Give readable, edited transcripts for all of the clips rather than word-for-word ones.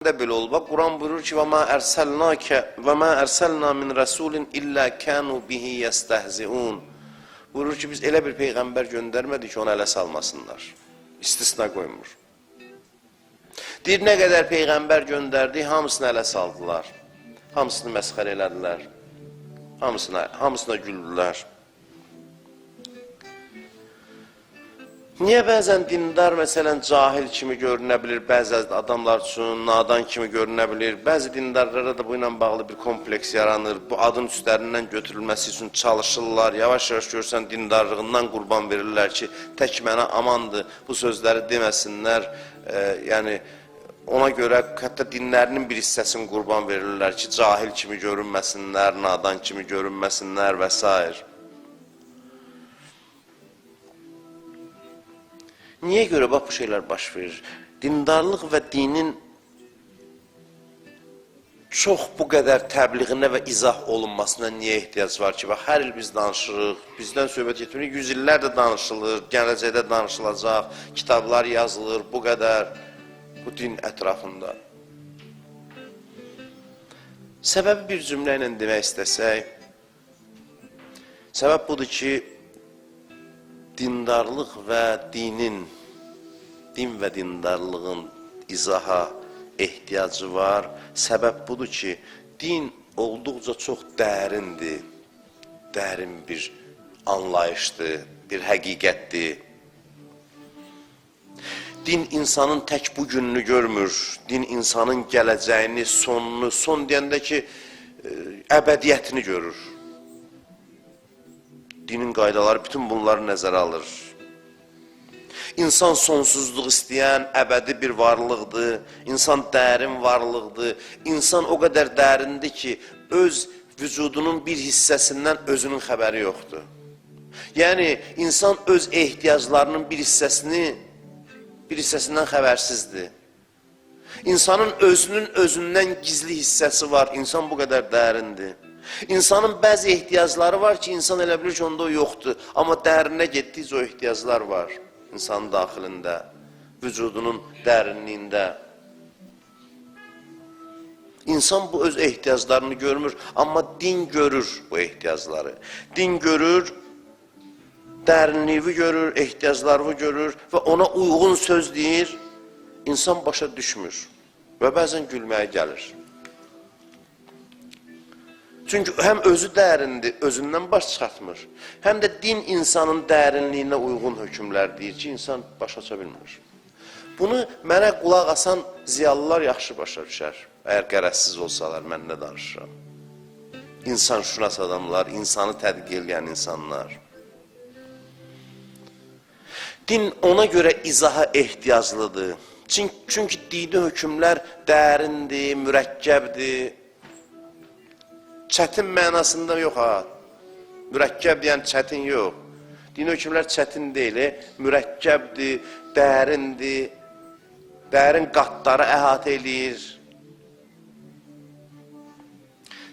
Da belə olub. Bax, Quran buyurur ki: "Və ma ərselnake və ma ərselna min rasulin illə kanu bihi yestehziun." Buyurur ki, biz elə bir peyğəmbər göndərmədik ki, onu ələ salmasınlar. İstisna qoymur. Deyir, nə qədər peyğəmbər göndərdik, hamısını ələ saldılar. Hamısını məsxərə elədilər. Hamısına güldülər. Niyə bəzən dindar, məsələn, cahil kimi görünə bilir, bəzi adamlar üçün nadan kimi görünə bilir, bəzi dindarlara da bu ilə bağlı bir kompleks yaranır, bu adın üstlərindən götürülməsi üçün çalışırlar, yavaş-yavaş görsən dindarlığından qurban verirlər ki, tək mənə amandır, bu sözləri deməsinlər, yəni ona görə hətta dinlərinin bir hissəsini qurban verirlər ki, cahil kimi görünməsinlər, nadan kimi görünməsinlər və s. Niyə görə bax bu şeylər baş verir? Dindarlıq və dinin çox bu qədər təbliğinə və izah olunmasına niyə ehtiyac var ki? Bax, hər il biz danışırıq, bizdən söhbət getmirik, 100 illər də danışılır, gələcəkdə danışılacaq, kitablar yazılır, bu qədər bu din ətrafında. Səbəbi bir cümlə ilə demək istəsək, səbəb budur ki, dindarlıq və dinin, din və dindarlığın izaha ehtiyacı var. Səbəb budur ki, din olduqca çox dərindir, dərin bir anlayışdır, bir həqiqətdir. Din insanın tək bu gününü görmür, din insanın gələcəyini, sonunu, son deyəndə ki, əbədiyyətini görür. Dinin qaydaları bütün bunları nəzərə alır. İnsan sonsuzluq istəyən əbədi bir varlıqdır. İnsan dərin varlıqdır. İnsan o qədər dərindir ki, öz vücudunun bir hissəsindən özünün xəbəri yoxdur. Yəni, insan öz ehtiyaclarının bir hissəsindən xəbərsizdir. İnsanın özünün özündən gizli hissəsi var. İnsan bu qədər dərindir. İnsanın bəzi ehtiyacları var ki, insan elə bilir ki, onda o yoxdur. Amma dərinə getdikcə o ehtiyaclar var insanın daxilində, vücudunun dərinliyində. İnsan bu öz ehtiyaclarını görmür, amma din görür bu ehtiyacları. Din görür, dərinliyi görür, ehtiyaclarını görür və ona uyğun söz deyir. İnsan başa düşmür və bəzən gülməyə gəlir. Çünki həm özü dərindir, özündən baş çıxartmır. Həm də din insanın dərinliyinə uyğun hökmlər deyir ki, insan baş aça bilmir. Bunu mənə qulaq asan ziyalılar yaxşı başa düşər. Əgər qərəzsiz olsalar, mən nə danışıram. İnsanşünas adamlar, insanı tədqiq eləyən insanlar. Din ona görə izaha ehtiyaclıdır. Çünki dini hökmlər dərindir, mürəkkəbdir. Çətin mənasında yox ha. Mürəkkəb deyən çətin yox. Dini hökmlər çətin deyil, mürəkkəbdir, dərindir, dərin qatları əhatə eləyir.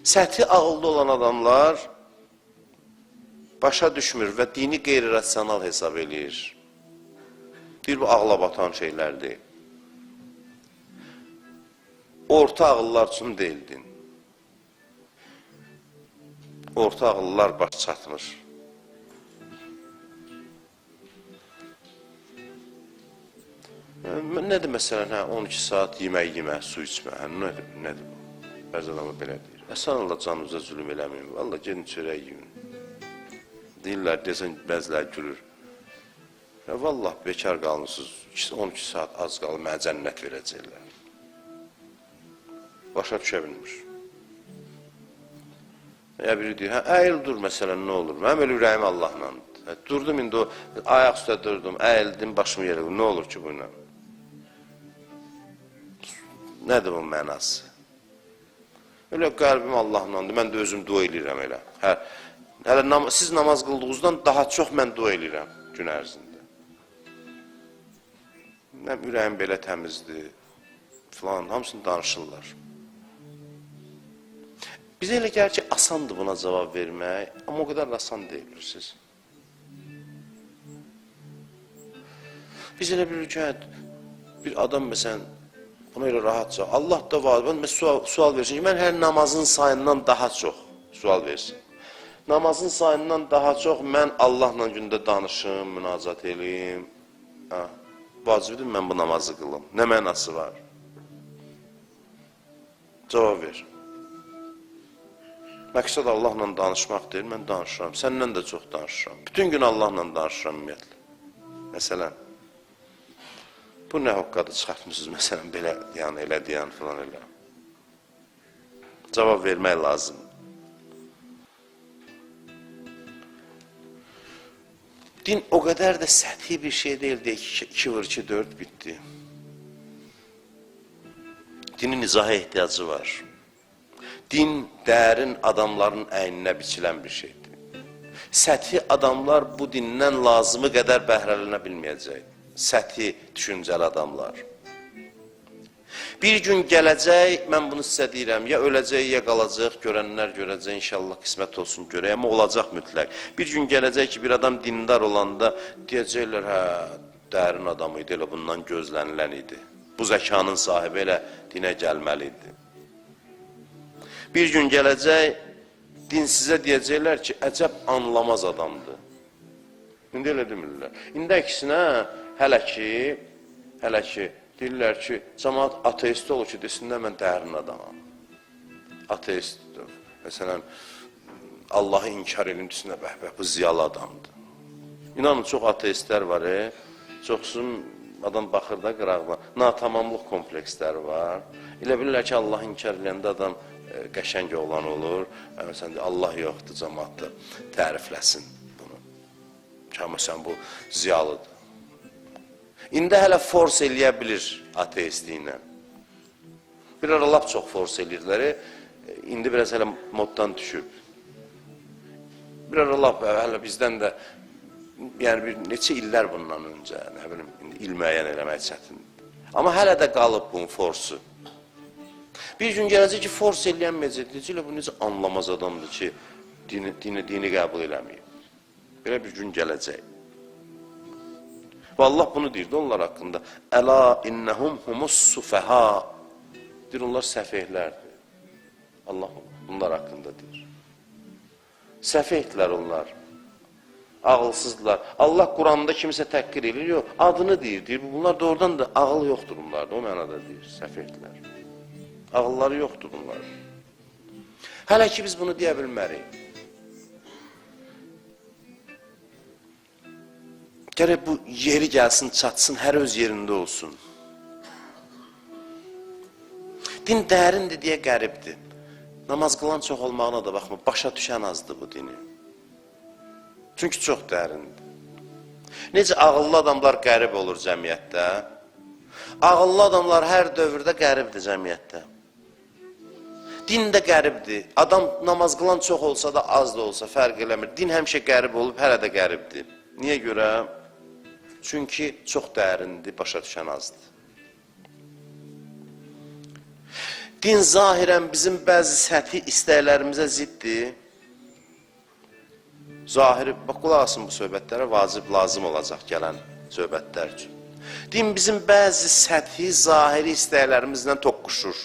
Səthi ağıllı olan adamlar başa düşmür və dini qeyri-rasional hesab eləyir. Deyir, bu ağla batan şeylərdir. Orta ağıllar üçün deyil din. Orta ağıllılar baş çatmır. Nədir məsələn, hə, 12 saat yemək yemə, su içmə, hə, nədir bu? Bəzi adamı belə deyir. Əsən Allah canınıza zülm eləməyin, vallah gedin çörək yiyin. Deyirlər, desən bəziləri gülür. Ya, vallah bekar qalmısınız, 12 saat az qalır, mənə cənnət verəcəklər. Başa düşə bilmir. Ya biri deyir, hə, əyil dur məsələn, nə olur? Mənim elə ürəyim Allahla. Hə, durdum indi o, ayaq üstə durdum, əyildim, başımı yerə qoydum. Nə olur ki bu ilə? Nədir bunun mənası? Elə qəlbim Allahlandır, mən də özüm dua eləyirəm elə. Hə, hələ siz namaz qıldığınızdan daha çox mən dua eləyirəm gün ərzində. Mənim ürəyim belə təmizdir, filan, hamısını danışırlar. Bizə elə gəlir ki, asandır buna cavab vermək, amma o qədər də asan deyil, bilirsiniz. Biz elə bilirik ki, hə, bir adam məsələn, Buna elə rahatca. Allah da var. Mən sual versin ki, mən hər namazın sayından daha çox sual versin. Namazın sayından daha çox mən Allahla gündə danışım, münacat eləyim. Hə, vacibdir mən bu namazı qılım. Nə mənası var? Cavab ver. Məqsəd Allahla danışmaq deyil, mən danışıram. Səndən də çox danışıram. Bütün gün Allahla danışıram ümumiyyətlə. Məsələn, bu nə hoqqadır çıxartmısınız, məsələn, belə deyən, elə deyən filan elə. Cavab vermək lazımdır. Din o qədər də səthi bir şey deyil, deyək ki, 2 vur 2, 4 bitdi. Dinin izaha ehtiyacı var. Din dərin adamların əyninə biçilən bir şeydir. Səthi adamlar bu dindən lazımı qədər bəhrələnə bilməyəcək. Səthi düşüncəli adamlar. Bir gün gələcək, mən bunu sizə deyirəm, ya öləcək, ya qalacaq, görənlər görəcək, inşallah qismət olsun görək, amma olacaq mütləq. Bir gün gələcək ki, bir adam dindar olanda deyəcəklər, hə, dərin adam idi, elə bundan gözlənilən idi. Bu zəkanın sahibi elə dinə gəlməli idi. Bir gün gələcək, dinsizə deyəcəklər ki, əcəb anlamaz adamdır. İndi elə demirlər. İndi əksinə, hələ ki, deyirlər ki, cəmaat ateist olur ki, desinlər mən dərin adamam. Ateistdir. Məsələn, Allahı inkar edin, desinlər, bəh, bəh, bu ziyalı adamdır. İnanın, çox ateistlər var, çoxsun adam baxır da qıraqdan. Natamamlıq kompleksləri var. Elə bilirlər ki, Allahı inkar edəndə adam qəşəng oğlan olur. Məsələn, Allah yoxdur, cəmaat da tərifləsin bunu. Ki, məsələn, bu ziyalıdır. İndi hələ fors eləyə bilir ateistliklə. Bir ara lap çox fors eləyirdilər, indi biraz hələ moddan düşüb. Bir ara lap hələ bizdən də, yəni bir neçə illər bundan öncə, nə bilim, indi il müəyyən eləmək çətindir. Amma hələ də qalıb bunun forsu. Bir gün gələcək ki, fors eləyənməyəcək, deyəcəklər, bu necə anlamaz adamdır ki, dini qəbul eləməyib. Belə bir gün gələcək. Və Allah bunu deyirdi onlar haqqında. Əla innəhum humus sufəha. Deyir, onlar səfehlərdir. Allah bunlar haqqında deyir. Səfehdilər onlar. Ağılsızdırlar. Allah Quranda kimisə təhqir edir, yox, adını deyir. Deyir, bunlar doğrudan da ağıl yoxdur bunlarda. O mənada deyir, səfehdilər. Ağılları yoxdur bunların. Hələ ki biz bunu deyə bilmərik. Gərək bu yeri gəlsin, çatsın, hər öz yerində olsun. Din dərindir deyə qəribdir. Namaz qılan çox olmağına da baxma, başa düşən azdır bu dini. Çünki çox dərindir. Necə ağıllı adamlar qərib olur cəmiyyətdə? Ağıllı adamlar hər dövrdə qəribdir cəmiyyətdə. Din də qəribdir. Adam namaz qılan çox olsa da, az da olsa fərq eləmir. Din həmişə qərib olub, hələ də qəribdir. Niyə görə? Çünki çox dərindir, başa düşən azdır. Din zahirən bizim bəzi səthi istəklərimizə ziddir. Zahiri, bax, qulaq asın bu söhbətlərə, vacib, lazım olacaq gələn söhbətlər üçün. Din bizim bəzi səthi, zahiri istəklərimizlə toqquşur.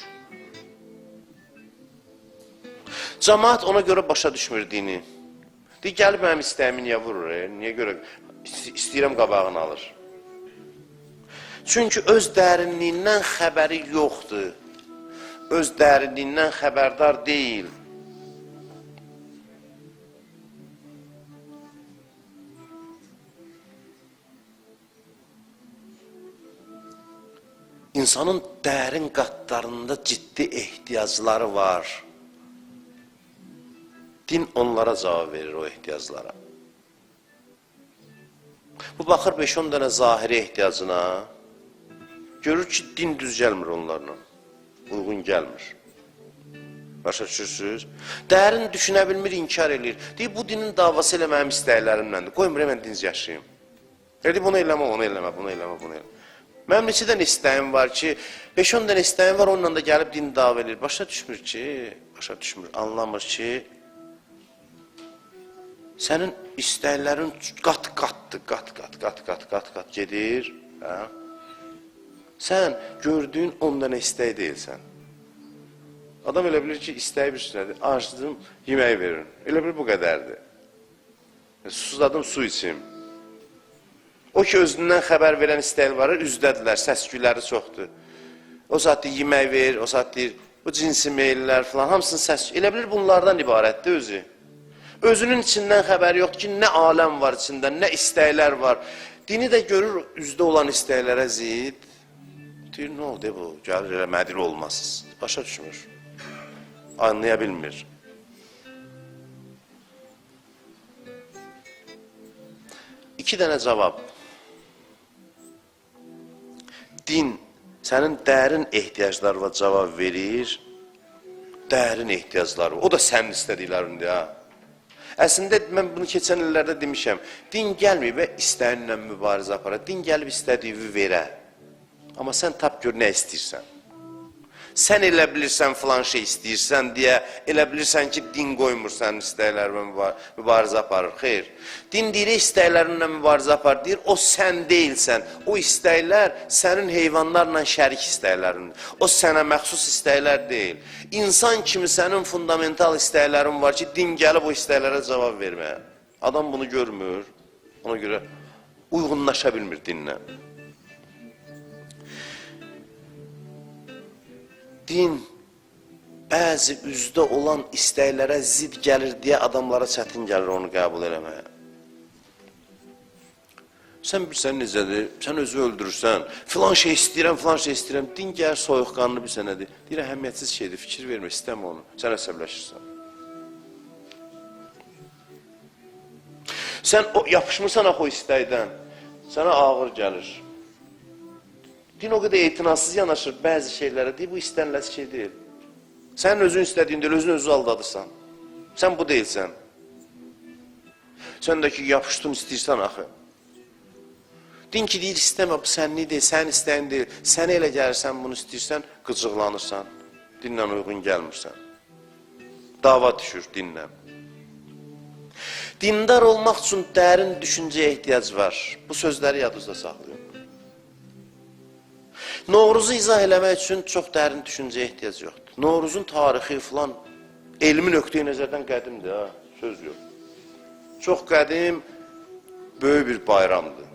Camaat ona görə başa düşmür dini. Deyir, gəlib mənim istəyimi niyə vurur? Niyə görə? İstəyirəm qabağını alır. Çünki öz dərinliyindən xəbəri yoxdur. Öz dərinliyindən xəbərdar deyil. İnsanın dərin qatlarında ciddi ehtiyacları var. Din onlara cavab verir o ehtiyaclara. Bu baxır 5-10 dənə zahiri ehtiyacına, görür ki, din düz gəlmir onlarla, uyğun gəlmir. Başa düşürsünüz? Dərin düşünə bilmir, inkar eləyir. Deyir, bu dinin davası elə mənim istəklərimləndir. Qoymur, mən dinc yaşayım. Deyir, bunu eləmə, onu eləmə, bunu eləmə, bunu eləmə. Mənim neçə dənə istəyim var ki, 5-10 dənə istəyim var, onunla da gəlib din dava eləyir. Başa düşmür ki, başa düşmür, anlamır ki, sənin istəklərin qat-qatdır, qat-qat, qat-qat, qat-qat gedir. Hə? Sən gördüyün 10 dənə istək deyilsən. Adam elə bilir ki, istəyi bir şeydir. Acdım, yemək verin. Elə bilir bu qədərdir. Susadım, su içim. O ki, özündən xəbər verən istəklər var, üzdədirlər, səs-küyləri çoxdur. O saat deyir, yemək ver, o saat deyir, bu cinsi meyillər filan, hamısının səs... Elə bilir bunlardan ibarətdir özü. Özünün içindən xəbəri yoxdur ki, nə aləm var içində, nə istəklər var. Dini də görür üzdə olan istəklərə zid. Deyir, nə oldu bu? Gəlir elə mədil olmaz. Başa düşmür. Anlaya bilmir. İki dənə cavab. Din sənin dərin ehtiyaclarına cavab verir. Dərin ehtiyacları. O da sənin istədiklərindir, ha. Əslində, mən bunu keçən illərdə demişəm. Din gəlməyib və istəyinlə mübarizə aparır. Din gəlib istədiyi verə. Amma sən tap gör nə istəyirsən. Sən elə bilirsən filan şey istəyirsən deyə, elə bilirsən ki, din qoymur sənin istəklərinə mübarizə aparır. Xeyr. Din deyir, istəklərinlə mübarizə apar. Deyir, o sən deyilsən. O istəklər sənin heyvanlarla şərik istəklərindir. O sənə məxsus istəklər deyil. İnsan kimi sənin fundamental istəklərin var ki, din gəlib o istəklərə cavab verməyə. Adam bunu görmür. Ona görə uyğunlaşa bilmir dinlə. Din bəzi üzdə olan istəklərə zid gəlir deyə adamlara çətin gəlir onu qəbul eləməyə. Sən bilirsən necədir, sən özü öldürürsən, filan şey istəyirəm, filan şey istəyirəm. Din gəlir soyuqqanlı bir sənədir. Deyir, əhəmiyyətsiz şeydir, fikir vermə, istəmə onu. Sən əsəbləşirsən. Sən o, yapışmırsan axı o istəkdən, sənə ağır gəlir. Din o qədər etinasız yanaşır bəzi şeylərə, deyir, bu istəniləsi şey deyil. Sənin özün istədiyin deyil, özünü özü aldadırsan. Sən bu deyilsən. Sən də ki, yapışdın istəyirsən axı. Din ki, deyir, istəmə, bu sənlik deyil, sənin istəyin deyil. Sənə elə gəlirsən, bunu istəyirsən, qıcıqlanırsan. Dinlə uyğun gəlmirsən. Dava düşür dinlə. Dindar olmaq üçün dərin düşüncəyə ehtiyac var. Bu sözləri yadınızda saxlayın. Novruzu izah eləmək üçün çox dərin düşüncəyə ehtiyac yoxdur. Novruzun tarixi filan elmi nöqteyi nəzərdən qədimdir, ha, söz yox. Çox qədim, böyük bir bayramdır.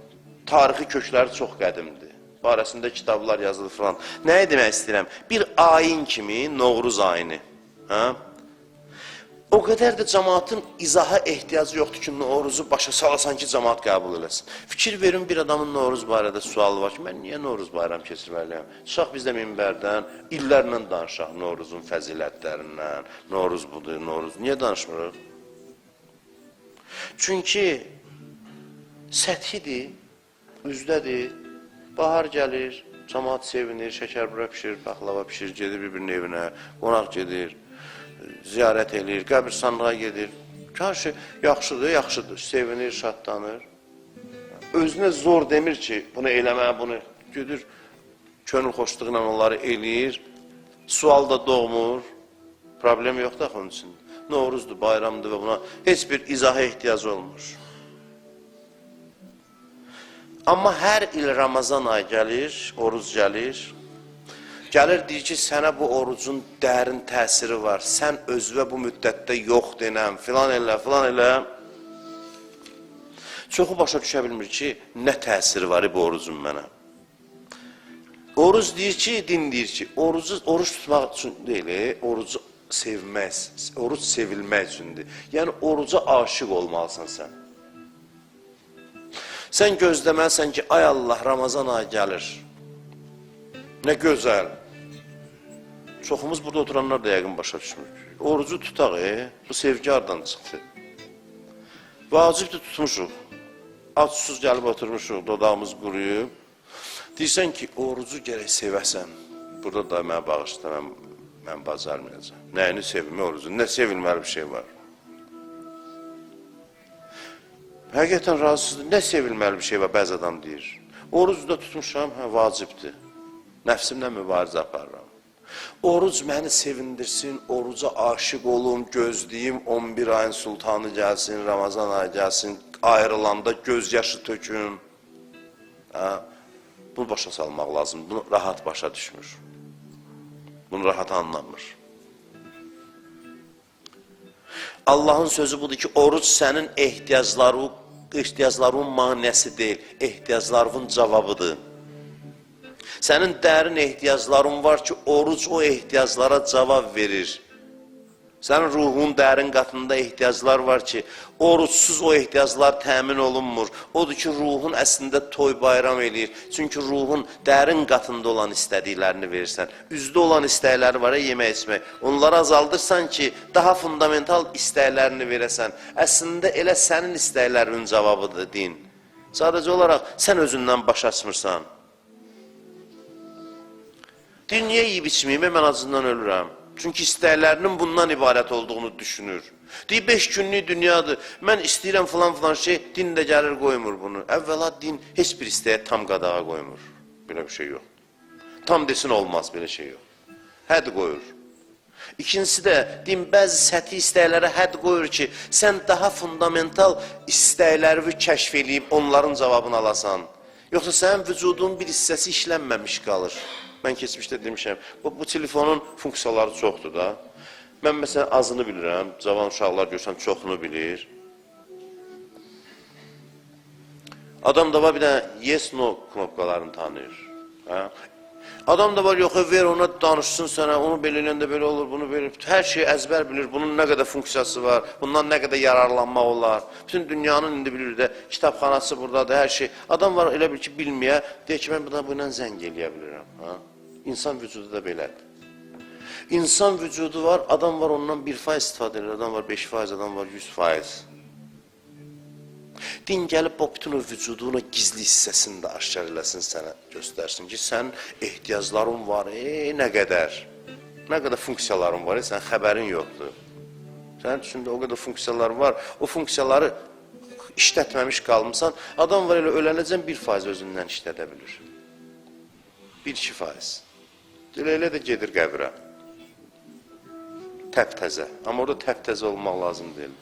Tarixi kökləri çox qədimdir. Barəsində kitablar yazılır filan. Nəyi demək istəyirəm? Bir ayin kimi Novruz ayini. Hə? O qədər də cəmaatın izaha ehtiyacı yoxdur ki, Novruzu başa salasan ki, cəmaat qəbul eləsin. Fikir verin, bir adamın Novruz barədə sualı var ki, mən niyə Novruz bayram keçirməliyəm? Çıxaq biz də minbərdən illərlə danışaq Novruzun fəzilətlərindən, Novruz budur, Novruz. Niyə danışmırıq? Çünki səthidir, üzdədir, bahar gəlir, cəmaat sevinir, şəkərbura pişirir, paxlava pişirir, gedir bir-birinin evinə, qonaq gedir, ziyarət eləyir, qəbirstanlığa gedir. Hər şey yaxşıdır, yaxşıdır, sevinir, şadlanır. Özünə zor demir ki, bunu eləmə, bunu gedir, könül xoşluğu ilə onları eləyir. Sual da doğmur, problem yoxdur axı onun üçün. Novruzdur, bayramdır və buna heç bir izaha ehtiyacı olmur. Amma hər il Ramazan ayı gəlir, oruc gəlir. Gəlir deyir ki, sənə bu orucun dərin təsiri var. Sən özünə bu müddətdə yox denəm, filan elə, filan elə. Çoxu başa düşə bilmir ki, nə təsiri var bu orucun mənə. Oruc deyir ki, din deyir ki, orucu oruc tutmaq üçün deyil, orucu sevmək, oruc sevilmək üçündür. Yəni oruca aşiq olmalısan sən. Sən gözləməlisən ki, ay Allah, Ramazan ayı gəlir. Nə gözəl. Çoxumuz burada oturanlar da yəqin başa düşmür. Orucu tutaq, bu sevgi hardan çıxdı? Vacibdir tutmuşuq. Ac susuz gəlib oturmuşuq, dodağımız quruyub. Deyirsən ki, orucu gərək sevəsən. Burada da mənə bağışla, mən bacarmayacağam. Nəyini sevim orucu? Nə sevilməli bir şey var? Həqiqətən razısızdır. Nə sevilməli bir şey var, bəzi adam deyir. Orucu da tutmuşam, hə, vacibdir. Nəfsimlə mübarizə aparıram. Oruc məni sevindirsin, oruca aşiq olum, gözləyim, 11 ayın sultanı gəlsin, Ramazan ayı gəlsin, ayrılanda göz yaşı töküm. Hə? Bunu başa salmaq lazım. Bunu rahat başa düşmür. Bunu rahat anlamır. Allahın sözü budur ki, oruc sənin ehtiyacların maneəsi deyil, ehtiyacların cavabıdır. Sənin dərin ehtiyacların var ki, oruc o ehtiyaclara cavab verir. Sənin ruhun dərin qatında ehtiyaclar var ki, orucsuz o ehtiyaclar təmin olunmur. Odur ki, ruhun əslində toy bayram eləyir. Çünki ruhun dərin qatında olan istədiklərini verirsən. Üzdə olan istəkləri var ya, yemək içmək. Onları azaldırsan ki, daha fundamental istəklərini verəsən. Əslində elə sənin istəklərinin cavabıdır din. Sadəcə olaraq sən özündən baş açmırsan. Deyir, niyə yiyib içməyim, mən acından ölürəm. Çünki istəklərinin bundan ibarət olduğunu düşünür. Deyir, 5 günlük dünyadır, mən istəyirəm filan şey, din də gəlir qoymur bunu. Əvvəla din heç bir istəyə tam qadağa qoymur. Belə bir şey yox. Tam desin olmaz, belə şey yox. Hədd qoyur. İkincisi də din bəzi səthi istəklərə hədd qoyur ki, sən daha fundamental istəkləri kəşf eləyib onların cavabını alasan. Yoxsa sənin vücudun bir hissəsi işlənməmiş qalır. Mən keçmişdə demişəm, bu telefonun funksiyaları çoxdur da. Mən məsələn azını bilirəm, cavan uşaqlar görsən çoxunu bilir. Adam da var bir dənə yes, no knopkalarını tanıyır. Hə? Adam da var, yox, ver ona danışsın sənə, onu belə eləyəndə belə olur, bunu belə. Hər şeyi əzbər bilir, bunun nə qədər funksiyası var, bundan nə qədər yararlanmaq olar. Bütün dünyanın indi bilir də, kitabxanası buradadır, hər şey. Adam var elə bil ki, bilməyə, deyir ki, mən buna zəng eləyə bilirəm. Hə? İnsan vücudu da belədir. İnsan vücudu var, adam var ondan 1% istifadə edir, adam var 5%, adam var 100%. Din gəlib o bütün o vücudun o gizli hissəsini də aşkar eləsin sənə, göstərsin ki, sənin ehtiyacların var, nə qədər, nə qədər funksiyaların var, sənin xəbərin yoxdur. Sənin içində o qədər funksiyalar var, o funksiyaları işlətməmiş qalmısan, adam var elə ölənəcən 1% özündən işlədə bilir. 1-2%. Elə də gedir qəbrə. Təptəzə. Amma orada təptəzə olmaq lazım deyil.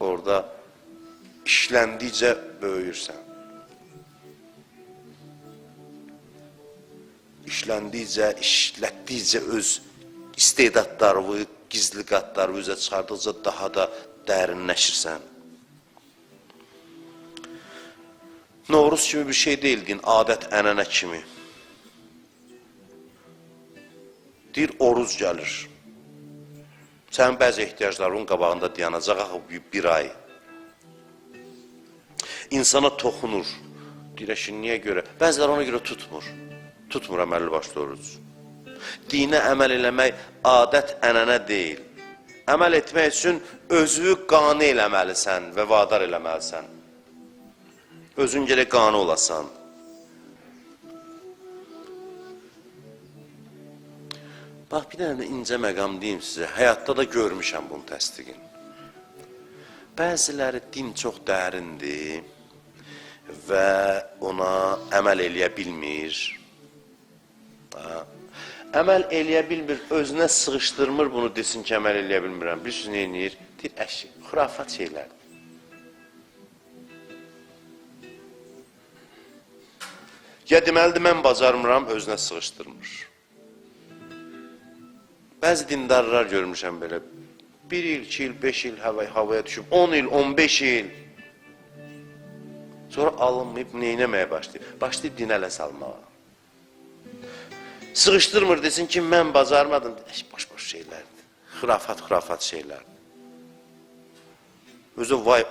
Orada işləndikcə böyüyürsən. İşləndikcə, işlətdikcə öz istedadlarını, gizli qatlarını üzə çıxardıqca daha da dərinləşirsən. Novruz kimi bir şey deyil din, adət, ənənə kimi. Deyir, oruz gəlir. Sənin bəzi ehtiyacların qabağında dayanacaq axı bir ay. İnsana toxunur. Deyir, əşi, niyə görə? Bəziləri ona görə tutmur. Tutmur əməlli başlı oruc. Dinə əməl eləmək adət, ənənə deyil. Əməl etmək üçün özünü qane eləməlisən və vadar eləməlisən. Özün gərək qane olasan. Bax, bir dənə də incə məqam deyim sizə. Həyatda da görmüşəm bunun təsdiqini. Bəziləri din çox dərindir və ona əməl eləyə bilmir. Ha. Əməl eləyə bilmir, özünə sığışdırmır bunu desin ki, əməl eləyə bilmirəm. Bilirsiniz nə eləyir? Deyir, əşi, xurafat şeylərdir. Ya deməlidir, mən bacarmıram, özünə sığışdırmır. Bəzi dindarlar görmüşəm belə. 1 il, 2 il, 5 il havaya düşüb, 10 il, 15 il. Sonra alınmayıb neynəməyə başlayır? Başlayır dinə ələ salmağa. Sığışdırmır, desin ki, mən bacarmadım. Boş-boş şeylərdir. Xurafat şeylərdir. Özü vay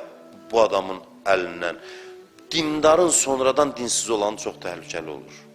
bu adamın əlindən. Dindarın sonradan dinsiz olanı çox təhlükəli olur.